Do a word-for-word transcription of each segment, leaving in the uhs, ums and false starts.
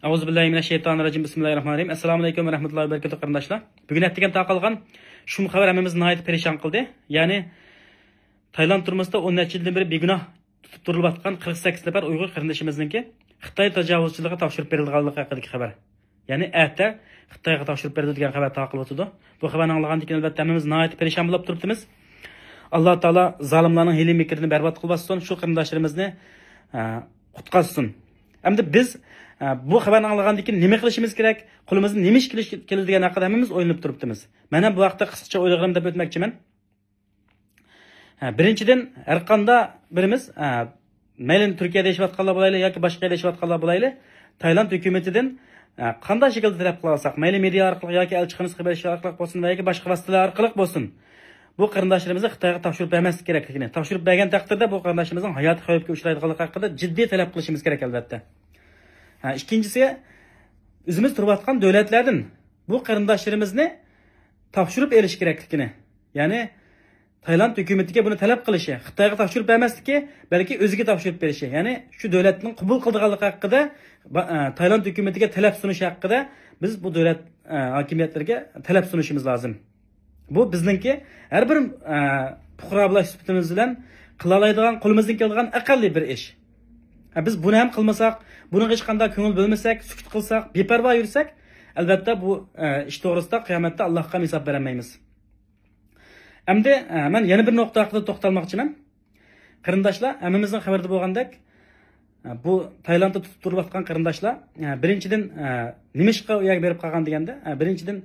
ئەئۇزۇ بىللاھى مىنەششەيتانىررەجىم. بىسمىللاھىررەھمانىررەھىم. ئەسسالامۇ ئەلەيكۇم ۋە رەھمەتۇللاھى ۋە بەرىكاتۇھ، قېرىنداشلار. بۈگۈن ئەتىگەن تارقالغان شۇم خەۋەر ھەممىمىزنى ناھايىتى پەرىشان قىلدى. يەنى تايلاند تۈرمىسىدە ئون نەچچە يىلدىن بېرى بىگۇناھ تۇتۇپ تۇرۇلۇۋاتقان قىرىق سەككىز نەپەر ئۇيغۇر قېرىندىشىمىزنىڭكى خىتاي تاجاۋۇزچىلىقىغا تاپشۇرۇپ بېرىلىدىغانلىقى ھەققىدىكى خەۋەر. يەنى ئەتە خىتايغا تاپشۇرۇپ بېرىدۇ دېگەن خەۋەر تارقىلىۋاتىدۇ. بۇ خەۋەرنى ئاڭلىغاندىن كېيىن، ئەلۋەتتە، ھەممىمىز ناھايىتى پەرىشان بولۇپ تۇرۇپتىمىز. ئاللا تائالا زالىملارنىڭ ھىيلە-مىكرىنى بەربات قىلىۋاتسۇن، شۇ قېرىنداشلىرىمىزنى، ئە، قۇتقازسۇن. ئەمدى بىز، ئە، بۇ خەۋەرنى ئاڭلىغاندىن كېيىن نېمە قىلىشىمىز كېرەك؟ قولىمىزدىن نېمە ئىش كېلىش-، كېلىدۇ دېگەن ھەققىدە ھەممىمىز ئويلىنىپ تۇرۇپتىمىز. مەن ھەم بۇ ھەقتە قىسقىچە ئويلىغىنىم دەپ ئۆتمەكچىمەن. ھە، بىرىنچىدىن، ھەرقانداق بىرىمىز، ھە، مەيلى تۈركىيەدە ياشاۋاتقانلار بولايلى ياكى باشقا يەردە ياشاۋاتقانلار بولايلى، تايلاند ھۆكۈمىتىدىن، ھە، قانداق شەكىلدە تەلەپ قىلالىساق، مەيلى مېدىيا ئارقىلىق ياكى ئەلچىخانىسىغا بېرىش ئارقىلىق بولسۇن ۋە ياكى باشقا ۋاسىتىلەر ئارقىلىق بولسۇن، بۇ قېرىنداشلىرىمىزنى خىتايغا تاپشۇرۇپ بەرمەسلىك كېرەكلىكىنى، تاپشۇرۇپ بەرگەن تەقدىردە بۇ قېرىنداشلىرىمىزنىڭ ھاياتى خەۋپكە ئۇچرايدىغانلىقى ھەققىدە جىددىي تەلەپ قىلىشىمىز كېرەك، ئەلۋەتتە. ھە، ئىككىنچىسى، ئۆزىمىز تۇرۇۋاتقان دۆلەتلەردىن بۇ قېرىنداشلىرىمىزنى تاپشۇرۇپ ئېلىش كېرەكلىكىنى، يەنى تايلاند ھۆكۈمىتىگە بۇنى تەلەپ قىلىشى، خىتايغا تاپشۇرۇپ بەرمەسلىكى، بەلكى ئۆزىگە تاپشۇرۇپ بېرىشى، يەنى شۇ دۆلەتنىڭ قوبۇل قىلىدىغانلىقى ھەققىدە با-، ئە، تايلاند ھۆكۈمىتىگە تەلەپ سۇنۇشى ھەققىدە بىز بۇ دۆلەت، ئە، ھاكىمىيەتلىرىگە تەلەپ سۇنۇشىمىز لازىم. بۇ بىزنىڭكى ھەر بىر، ئە، پۇقرا بولۇش سۈپىتىمىز بىلەن قىلالايدىغان، قولىمىزدىن كېلىدىغان ئەقەللىي بىر ئىش. ئە، بىز بۇنى ھەم قىلمىساق، بۇنىڭغا ھېچقانداق كۆڭۈل بۆلمىسەك، سۈكۈت قىلساق، بىپەرۋا يۈرسەك، ئەلۋەتتە بۇ، ئە، ئىش توغرىسىدا قىيامەتتە ئاللاھقا ھېساب بېرەلمەيمىز. ئەمدى، ئە، مەن يەنە بىر نۇقتا ھەققىدە توختالماقچىمەن. قېرىنداشلار، ھەممىمىزنىڭ خەۋىرىدە بولغاندەك، بۇ تايلاندتا تۇتۇپ تۇرۇلۇۋاتقان قېرىنداشلار، بىرىنچىدىن، نېمىشقا ئۇ يەرگە بېرىپ قالغان دېگەندە، بىرىنچىدىن،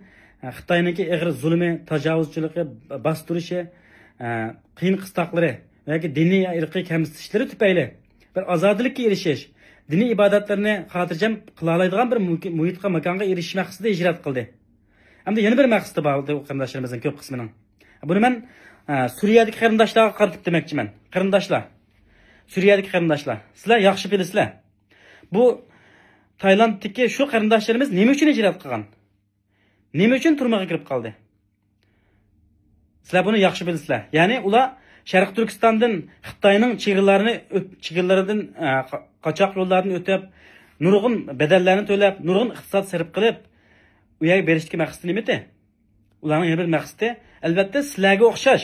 خىتاينىڭكى ئېغىر زۇلۇمى، تاجاۋۇزچىلىقى، باستۇرۇشى، قىيىن قىستاقلىرى ياكى دىنىي يا ئىرقىي كەمسىتىشلىرى تۈپەيلى بىر ئازادىلىككە ئېرىشىش، دىنىي ئىبادەتلىرىنى خاتىرجەم قىلالايدىغان بىر مۇكى-، مۇھىتقا، ماكانغا ئېرىشىش مەقسىتىدە ھىجرەت قىلدى. ئەمدى يەنە بىر مەقسىتى بار ئۇ قېرىنداشلىرىمىزنىڭ كۆپ قىسمىنىڭ. بۇنى مەن، ئە، سۈرىيەدىكى قېرىنداشلارغا قارىتىپ دېمەكچىمەن. قېرىنداشلار، سۈرىيەدىكى قېرىنداشلار، سىلەر ياخشى بىلىسىلەر. بۇ تايلاندتىكى شۇ قېرىنداشلىرىمىز نېمە ئۈچۈن ھىجرەت قىلغان؟ نېمە ئۈچۈن تۈرمىگە كىرىپ قالدى؟ سىلەر بۇنى ياخشى بىلىسىلەر. يەنى ئۇلار شەرقىي تۈركىستاندىن خىتاينىڭ چېگرىلارنى ئۆت-، چېگرىلىرىدىن، ئە، قا-، قاچاق يوللاردىن ئۆتۈپ، نۇرغۇن بەدەللەرنى تۆلەپ، نۇرغۇن ئىقتىساد سەرپ قىلىپ، ئۇ يەرگە بېرىشتىكى مەقسىتى نېمىدى؟ ئۇلارنىڭ يەنە بىر مەقسىتى، ئەلۋەتتە، سىلەرگە ئوخشاش،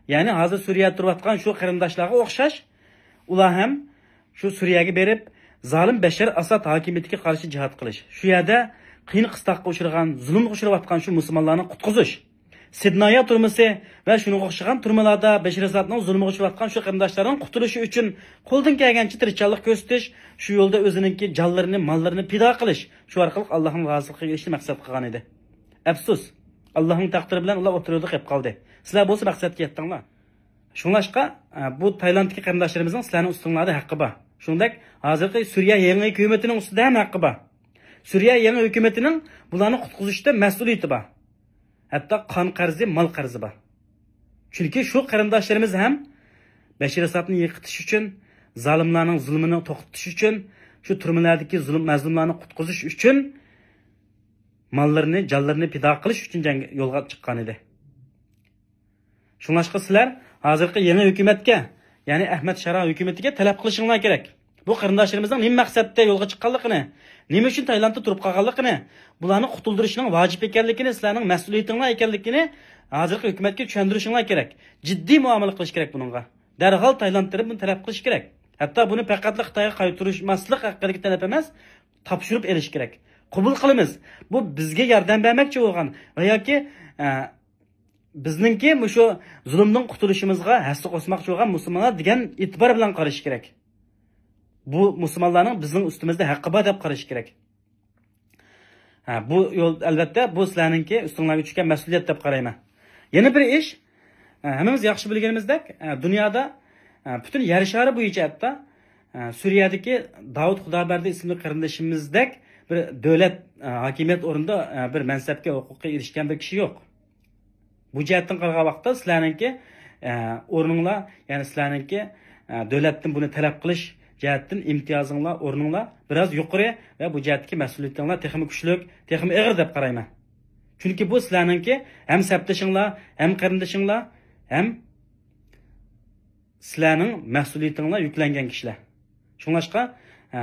يەنى ھازىر سۈرىيەدە تۇرۇۋاتقان شۇ قېرىنداشلارغا ئوخشاش، ئۇلار ھەم شۇ سۈرىيەگە بېرىپ، زالىم بەشەر ئاساد ھاكىمىيىتىگە قارشى جىھاد قىلىش، شۇ يەردە قىيىن قىستاققا ئۇچرىغان، زۇلۇمغا ئۇچراۋاتقان شۇ مۇسۇلمانلارنى قۇتقۇزۇش، سىدنايا تۈرمىسى ۋە شۇنىڭغا ئوخشىغان تۈرمىلەردە بەشەر ئاسادنىڭ زۇلمىغا ئۇچراۋاتقان شۇ قېرىنداشلارنىڭ قۇتۇلۇشى ئۈچۈن قولدىن كەلگەنچە تىرىشچانلىق كۆرسىتىش، شۇ يولدا ئۆزىنىڭكى جانلىرىنى، ماللىرىنى پىدا قىلىش، شۇ ئارقىلىق ئاللاھنىڭ رازىلىقىغا ئېرىشىشنى مەقسەت قىلغان ئىدى. ئەپسۇس، ئاللاھنىڭ تەقدىرى بىلەن ئۇلار ئوتتۇرا يولدا قېلىپ قالدى. سىلەر بولسا مەقسەتكە يەتتىڭلار. شۇڭلاشقا، ئە، بۇ تايلاندتىكى قېرىنداشلىرىمىزنىڭ سىلەرنىڭ ئۈستۈڭلاردا ھەققى بار. شۇنداق ھازىرقى سۈرىيە يېڭى ھۆكۈمىتىنىڭ ئۈستىدە ھەم ھەققى بار. سۈرىيە يېڭى ھۆكۈمىتىنىڭ بۇلارنى قۇتقۇزۇشتا مەسئۇلىيىتى بار. ھەتتا قان قەرزى، مال قەرزى بار. چۈنكى شۇ قېرىنداشلىرىمىز ھەم بەشىر ئاسادنى يىقىتىش ئۈچۈن، زالىملارنىڭ زۇلمىنى توختىتىش ئۈچۈن، شۇ تۈرمىلەردىكى زۇلۇم، مەزلۇملارنى قۇتقۇزۇش ئۈچۈن ماللىرىنى، جانلىرىنى پىدا قىلىش ئۈچۈن جەڭگە، يولغا چىققان ئىدى. شۇڭلاشقا سىلەر ھازىرقى يېڭى ھۆكۈمەتكە، يەنى ئەھمەد شارا ھۆكۈمىتىگە تەلەپ قىلىشىڭلار كېرەك. بۇ قېرىنداشلىرىمىزنىڭ نېمە مەقسەتتە يولغا چىققانلىقىنى، نېمە ئۈچۈن تايلاندتا تۇرۇپ قالغانلىقىنى، بۇلارنى قۇتۇلدۇرۇشنىڭ ۋاجىپ ئىكەنلىكىنى، سىلەرنىڭ مەسئۇلىيىتىڭلار ئىكەنلىكىنى ھازىرقى ھۆكۈمەتكە چۈشەندۈرۈشۈڭلار كېرەك. جىددىي مۇئامىلە قىلىش كېرەك بۇنىڭغا. دەرھال تايلاندتىن بۇنى تەلەپ قىلىش كېرەك. ھەتتا بۇنى پەقەتلا خىتايغا قايتۇرماسلىق ھەققىدىكى تەلەپ ئەمەس، تاپشۇرۇپ ئېلىش كېرەك. قوبۇل قىلىمىز. بۇ بىزگە ياردەم بەرمەكچى بولغان ۋە ياكى، ئە، بىزنىڭكى مۇشۇ زۇلۇمدىن قۇتۇلۇشىمىزغا ھەسسە قوشماقچى بولغان مۇسۇلمانلار دېگەن ئېتىبار بىلەن قارىشى كېرەك. بۇ مۇسۇلمانلارنىڭ بىزنىڭ ئۈستىمىزدە ھەققى بار دەپ قارىشى كېرەك. ھە، بۇ يول، ئەلۋەتتە، بۇ سىلەرنىڭكى ئۈستۈڭلارغا چۈشكەن مەسئۇلىيەت دەپ قارايمەن. يەنە بىر ئىش، ھە، ھەممىمىز ياخشى بىلگىنىمىزدەك، ھە، دۇنيادا، ھە، پۈتۈن يەر شارى بويىچە ھەتتا، ھە، سۈرىيەدىكى داۋۇت خۇدابەردى ئىسىملىك قېرىندىشىمىزدەك بىر دۆلەت، ھە، ھاكىمىيەت ئورنىدا، ھە، بىر مەنسەپكە، ھوقۇققا ئېرىشكەن بىر كىشى يوق. بۇ جەھەتتىن قارىغان ۋاقىتتا سىلەرنىڭكى، ئە، ئورنۇڭلار، يەنى سىلەرنىڭكى، ئە، دۆلەتتىن بۇنى تەلەپ قىلىش جەھەتتىن ئىمتىيازىڭلار، ئورنۇڭلار بىراز يۇقىرى ۋە بۇ جەھەتتىكى مەسئۇلىيىتىڭلار تېخىمۇ كۈچلۈك، تېخىمۇ ئېغىر دەپ قارايمەن. چۈنكى بۇ سىلەرنىڭكى ھەم سەپدىشىڭلار، ھەم قېرىندىشىڭلار، ھەم سىلەرنىڭ مەسئۇلىيىتىڭلار يۈكلەنگەن كىشىلەر. شۇڭلاشقا، ئە،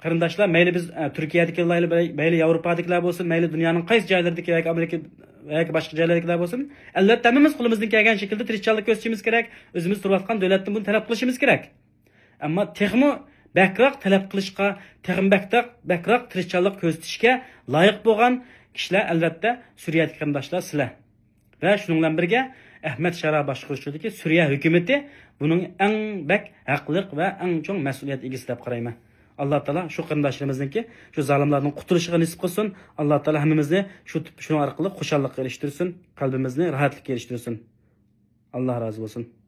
قېرىنداشلار، مەيلى بىز، ئە، تۈركىيەدىكىلەر، مەيلى ياۋروپادىكىلەر بولسۇن، مەيلى دۇنيانىڭ قايسى جايلىرىدىكى ياكى ئامېرىكا ياكى باشقا جايلاردىكىلەر بولسۇن، ئەلۋەتتە، ھەممىمىز قولىمىزدىن كەلگەن شەكىلدە تىرىشچانلىق كۆرسىتىشىمىز كېرەك، ئۆزىمىز تۇرۇۋاتقان دۆلەتتىن بۇنى تەلەپ قىلىشىمىز كېرەك. ئەمما تېخىمۇ بەكرەك تەلەپ قىلىشقا، تېخىمۇ بەكرەك، بەكرەك تىرىشچانلىق كۆرسىتىشكە لايىق بولغان كىشىلەر، ئەلۋەتتە، سۈرىيەدىكى قېرىنداشلار سىلەر. ۋە شۇنىڭ بىلەن بىرگە، ئەھمەد شارا باشقۇرۇشىدىكى سۈرىيە ھۆكۈمىتى بۇنىڭ ئەڭ بەك ھەقلىق ۋە ئەڭ چوڭ مەسئۇلىيەت ئىگىسى دەپ قارايمەن. ئاللا تائالا شۇ قېرىنداشلىرىمىزنىڭكى، شۇ زالىملاردىن قۇتۇلۇشىغا نېسىپ قىلسۇن. ئاللا تائالا ھەممىمىزنى شۇ، شۇنىڭ ئارقىلىق خۇشاللىققا ئېرىشتۈرسۇن، قەلبىمىزنى راھەتلىككە ئېرىشتۈرسۇن. ئاللا رازى بولسۇن.